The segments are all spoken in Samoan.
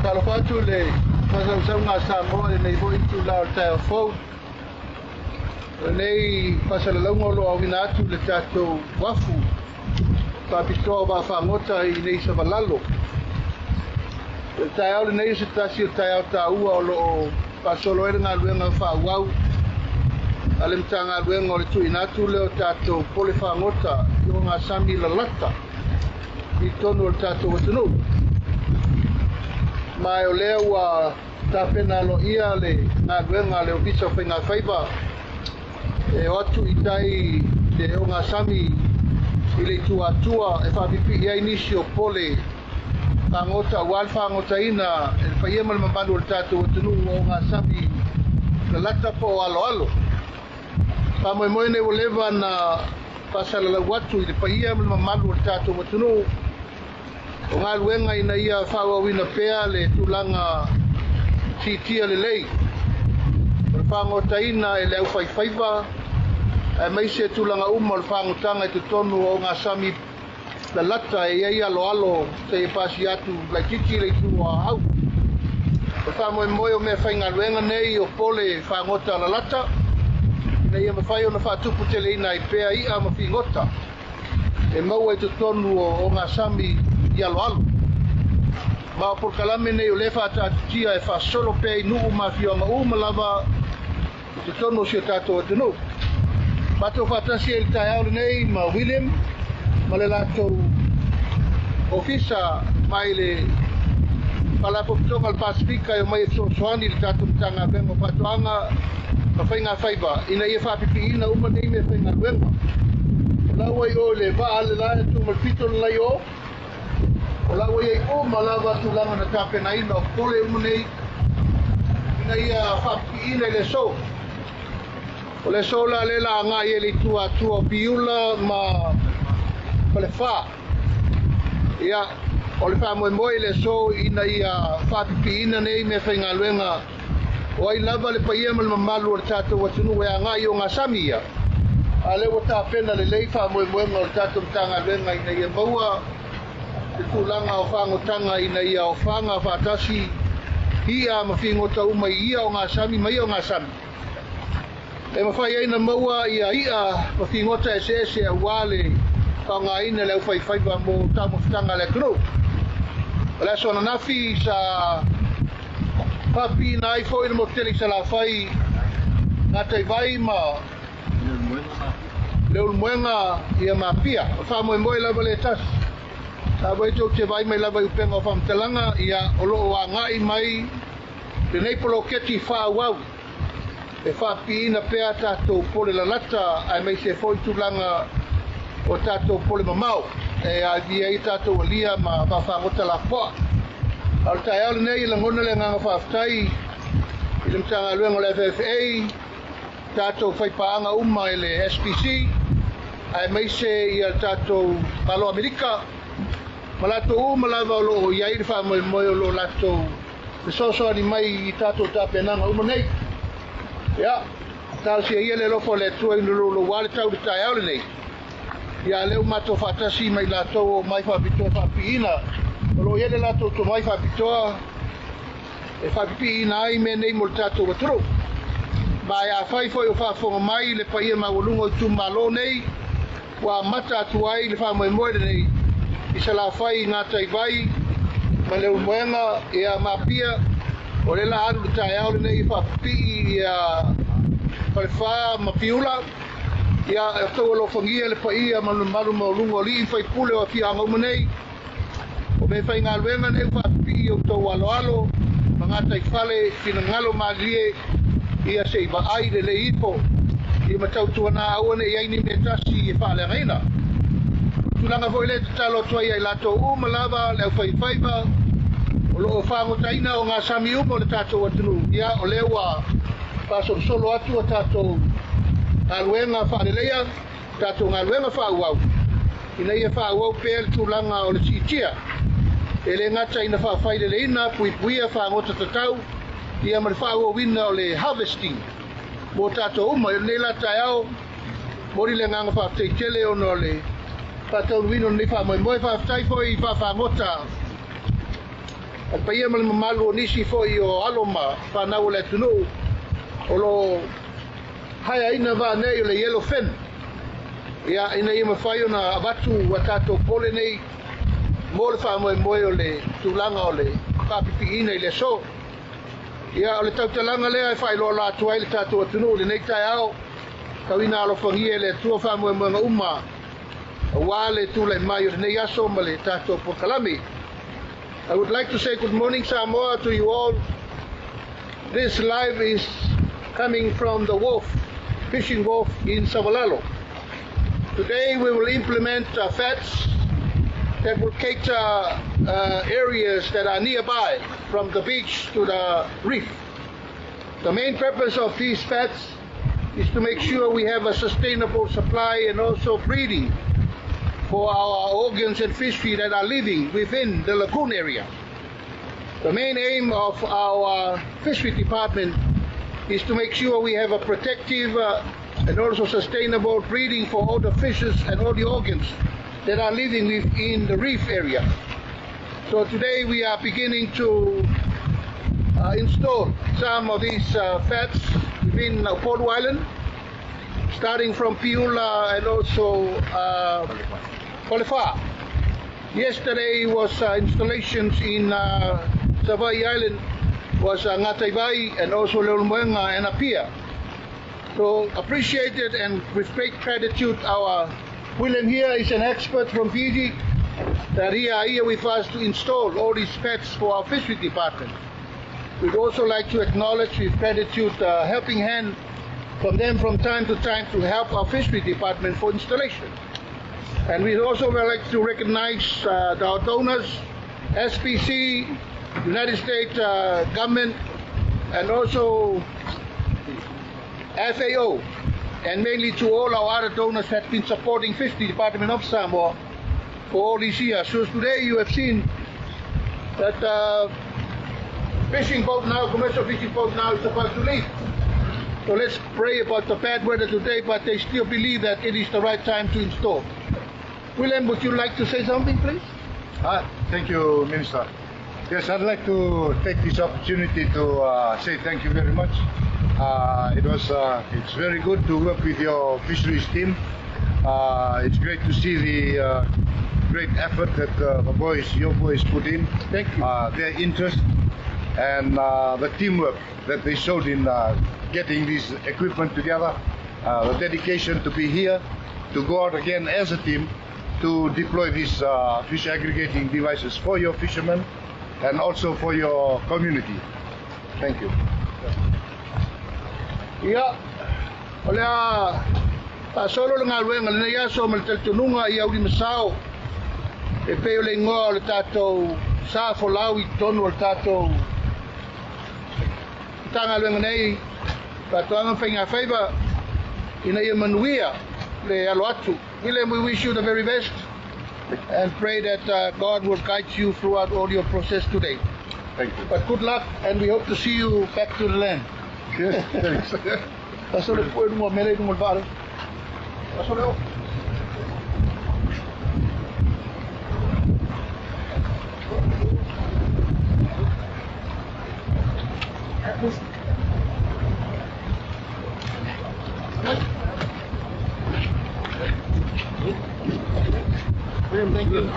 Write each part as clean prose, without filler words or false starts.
Faatalofa atu i le faasausauga a Samoa i lenei foi itula o le taeao fou. O lenei faasalalauga o lo o auina atu i le tatou uafu faapitoa o vaafagota i inei i Savalalo. O le taeao lenei o se tasi o taeao taua o lo o faasolo ai le galuega faaauau a le Matagaluega o le tuuina atu lea o tatou pole fagota i ogasami lalata i totonu o le tatou atunuu. Ma o lea ua tapena aloaia le galuega a le Ofisa o Faiga Faiva e o atu i tai i le ogasami i le itu Atua e faapipii ai nisi o pole fagota aua le fagotaina e le paia ma le mamalu o le tatou atunuu o ogasami lalata po o aloalo. Faamoemoe nei ua leva na faasalalau atu i le paia ma le mamalu o le tatou atunuu o galuega ina ia faaauauina pea le tulaga siitia lelei o le fagotaina e le aufaifaiva aemaise tulaga uma o le fagotaga i totonu o ogasami lalata e i ai aloalo seia pasia atu laitiiti le itu o Aau. O le faamoemoe o mea faigaluega nei o pole fagota lalata ina ia mafai ona faatuputeleina ai pea i'a ma figota e maua i totonu o ogasami i aloalo. Ma o polokalame nei o lea faataatitia e faasolo pea i nuu ma afioaga uma lava i totonu o si o tatou atunuu. Matou faatasi ai i le taeao lenei ma William ma le latou ofisa mai le Faalapotopotoga o le Pasefika e omai e fesoasoani i le tatou Matagaluega o Faatoaga ma Faiga Faiva ina ia faapipiina uma nei mea faigaluega. O la ua i o i le vaa le la e tu ma le pito le la i o, o la ua i ai uma lava tulaga na tapenaina o pole uma nei ina ia faapipiina i le aso. O le aso la lea la agai ai le itu Atua o Piula ma Falefa. Ia, o le faamoemoe i le aso ina ia faapipiina nei mea faigaluega o ai lava le paia ma le mamalu o le tatou atunuu e agai i ogasami ia. A lea ua tapena lelei faamoemoega o le tatou Matagaluega ina ia maua le tulaga o fagotaga ina ia ofaga faatasi i'a ma figota uma i ia ogasami ma ia ogasami. E mafai ai na maua ia i'a ma figota eseese aua le faaaogaina e le aufaifaiva mo taumafataga a le atunuu. O le aso ananafi sa faapipiina ai foi le motu tele i Salafai, Gataivai ma Leulumoega ia ma Apia. O le faamoemoe lava le tasi. Sa voi tou te vaai mai lava i upega o faamatalaga, ia o lo o agai mai lenei poloketi faaauau e faapipiina pea tatou pole lalata aemaise foi tulaga o tatou pole mamao e avia ai tatou alia ma vaafagota lapoa. A o le taeao lenei e lagona le agaga faafetai i le Matagaluega o le FFA, tatou faipaaga uma i le SPC, aemaise ia le tatou Malo Amerika, ma latou uma lava o lo o i ai le faamoemoe o lo o latou fesoasoani mai i tatou tapenaga uma nei. Ia, talosia ia le alofa o le Atua ina louloua le tau i le taeao lenei. Ia, lea ua matou faatasi ma i latou o mai faapitoa faapipiina, o lo o i ai le latou tomai faapitoa e faapipiina ai mea nei mo le tatou atunuu. Ma e afai foi o faafofoga mai le paia maualuga o itumalo nei, ua amata atu ai le faamoemoe lenei i Salafai, i Gataivai ma Leulumoega ia ma Apia, o lea la alu le taeao lenei e faapipii ia Falefa ma Piula. Ia, e outou alofagia le paia ma le mamalu maualuga o alii ma faipule o afioaga uma nei. O mea faigaluega nei ua faapipii i outou aloalo ma gataifale finagalo malilie ia se i vaai lelei ifo ia ma tautuana aua ne i ai ni mea tasi e faaleagaina. O le tulaga foi lea e tatalo atu ai ia i latou uma lava le aufaifaiva o lo o fagotaina ogasami uma o le tatou atunuu, ia o lea ua faasolosolo atu a tatou galuega faaleleia, tatou galuega faaauau ina ia faaauau pea le tulaga o le siitia e le gata ina faafaileleina, puipuia, fagota tatau ia ma le faaauauina o le harvesting mo tatou uma. I lenei la taeao, momoli le agaga faafetai tele ona o le faataunuuina o lenei faamoemoe. Faafetai foi i vaafagota A le paia ma le mamalu o nisi fo'i o alo ma fanau o le atunuu o lo haeaina vaanei o le yellow fin, ia ina ia mafai ona avatu ua tatou pole nei mo le faamoemoe o le tulaga o le faapipiina i le aso. Ia o le tautalaga lea e faailoa atu ai le tatou atunuu i lenei taeao, tauina alofagia e le Atua faamoemoega uma auā le tulai mai o lenei aso ma le tatou polokalame. I would like to say good morning, Samoa, to you all. This live is coming from the wharf, fishing wharf in Savalalo. Today we will implement FATs that will cater areas that are nearby from the beach to the reef. The main purpose of these FATs is to make sure we have a sustainable supply and also breeding for our organs and fishery that are living within the lagoon area. The main aim of our fishery department is to make sure we have a protective and also sustainable breeding for all the fishes and all the organs that are living within the reef area. So today we are beginning to install some of these FATs within Upolu Island, starting from Piula and also Falefa. Yesterday was installations in Savaii Island, was Ngataivai and also Leulumoega and Apia. So appreciated and with great gratitude, our William here is an expert from Fiji that he are here with us to install all these pets for our fishery department. We'd also like to acknowledge with gratitude the helping hand from them from time to time to help our fishery department for installation. And we'd also like to recognize our donors, SPC, United States government, and also FAO, and mainly to all our other donors that have been supporting Fishery Department of Samoa for all these years. So today you have seen that fishing boat now, commercial fishing boat now is about to leave. So let's pray about the bad weather today, but they still believe that it is the right time to install. William, would you like to say something, please? Thank you, Minister. Yes, I'd like to take this opportunity to say thank you very much. It's very good to work with your fisheries team. It's great to see the great effort that the boys, your boys, put in. Thank you. Their interest and the teamwork that they showed in getting this equipment together, the dedication to be here, to go out again as a team to deploy these fish aggregating devices for your fishermen and also for your community. Thank you. Ia, o le a faasolo le galuega lenei aso ma le talitonuga ia ulimasao e pei o le igoa o le tatou sa folau i totonu o le tatou Matagaluega nei Faatoaga ma Faigafaiva ina ia manuia le alo atu. William, we wish you the very best and pray that God will guide you throughout all your process today. Thank you. But good luck, and we hope to see you back to the land. Yes, thanks. Aso le pue lunga mele i lunga o le vaa. Aso le o. William, thank you.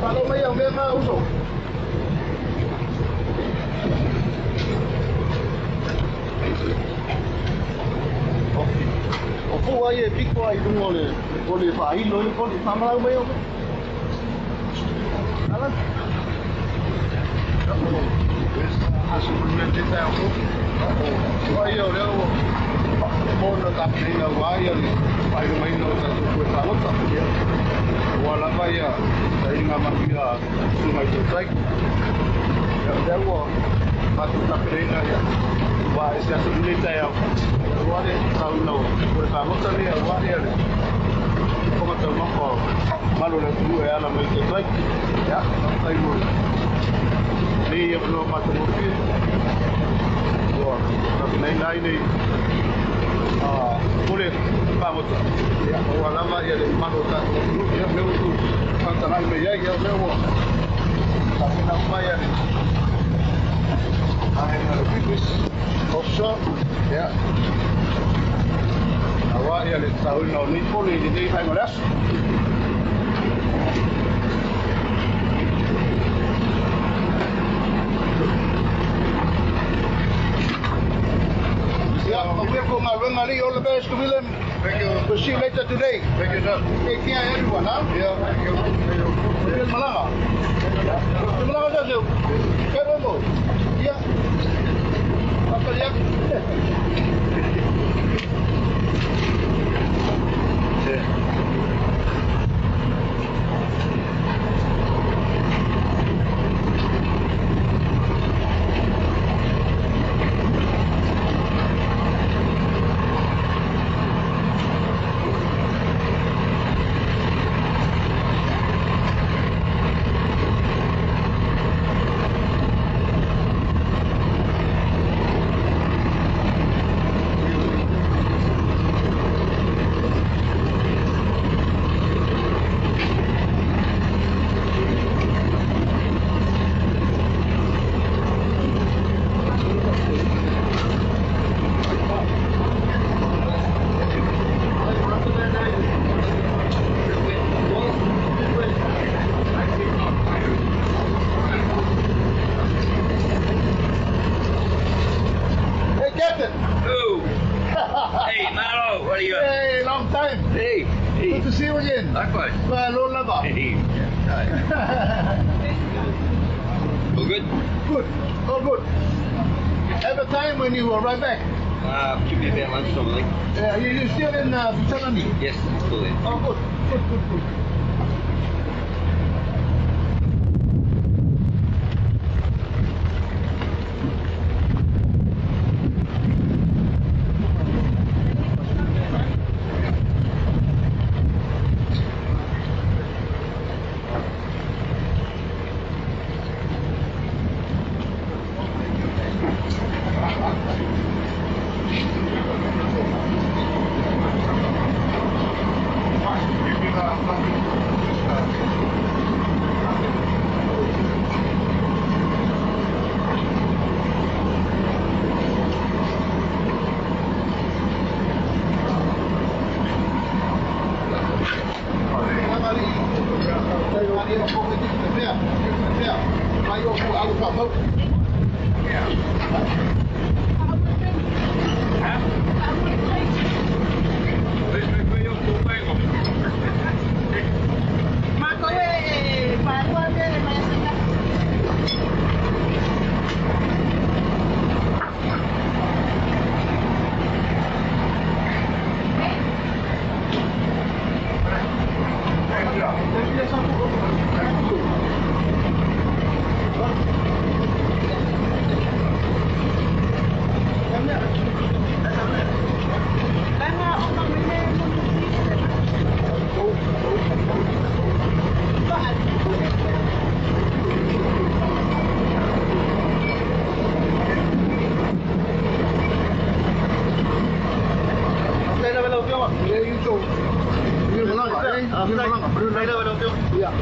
Falo mai au mea ma uso. O fua ai e piko ai lunga o le faailo i poli. Whamalau mai au mea. Alan? Ai o lea ua mona tapenaina aua ia le faailogaina o tatou koe fagota ua lava ia sailiga manuia susuga i tautai. Ia lea ua matou tapenaina ia ua e se aso lelei taeao aua le sauina o koe fagota nei aua ia le fofoga taumafa o mamalu o le atunuu e ala mai le tai. Ia, faafetai mo lenei avanoa matagofie ua tapenaina ai nei pule fagota, ia, aua lava ia le mamalu o tatou atunuu. Ia, lea ua outou faatalai mai ai, ia, o lea ua tapena uma ia le vaega le Business Offshore, ia, aua ia le tatauina o nei pole i lenei vaega o le aso. Yeah, manuia ko galuega alii. All the best, William. Thank you. We'll see you later today. Thank you, sir. Take care, everyone, huh? Yeah, thank you. Thank you. Manuia le malaga. Te malaga saseu. Kero mo. Ia. Papali atu. Hey, Captain. Oh. Hey, Malo, what are you? Hey, long time. Hey, hey. Good to see you again. Likewise. Malo lava. Hey. All good? Good. All good. Have a time when you arrive back. Should be about lunchtime, I think. Yeah, you still in Futalani? Yes, I'm still there. Oh, good. Good, good, good. Yeah.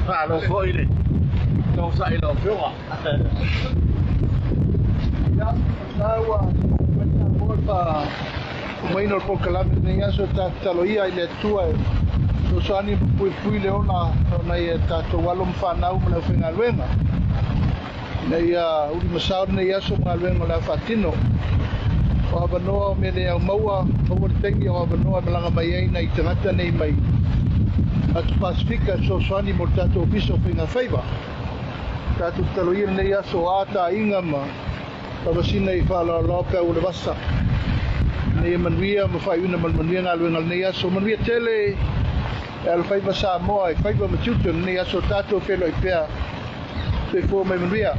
Malo foi le tausa'i lau Afioga. Ia, na ua mo le faaumaina o le polokalame i lenei aso, tatou tatalo ia i le Atua e fesoasoani ma puipui le ola o nai a tatou alo ma fanau ma le aufaigaluega ina ia ulimasao lenei aso ma galuega o le a faatino. O avanoa o mea le au maua, maua le taimi o avanoa e malaga mai ai nai tagata nei mai atu Pasifika e fesoasoani mo le tatou Ofisa o Faiga Faiva. Tatou tatalo ia lenei aso o a taaiga ma tavasina i faaloaloa peau o le vasa. Ina ia manuia ma faaiuina ma le manuia galuega o lenei aso. Manuia tele e alofaiva Samoa e faiva ma tiute o lenei aso tatou feiloai pea. Soifua mai manuia.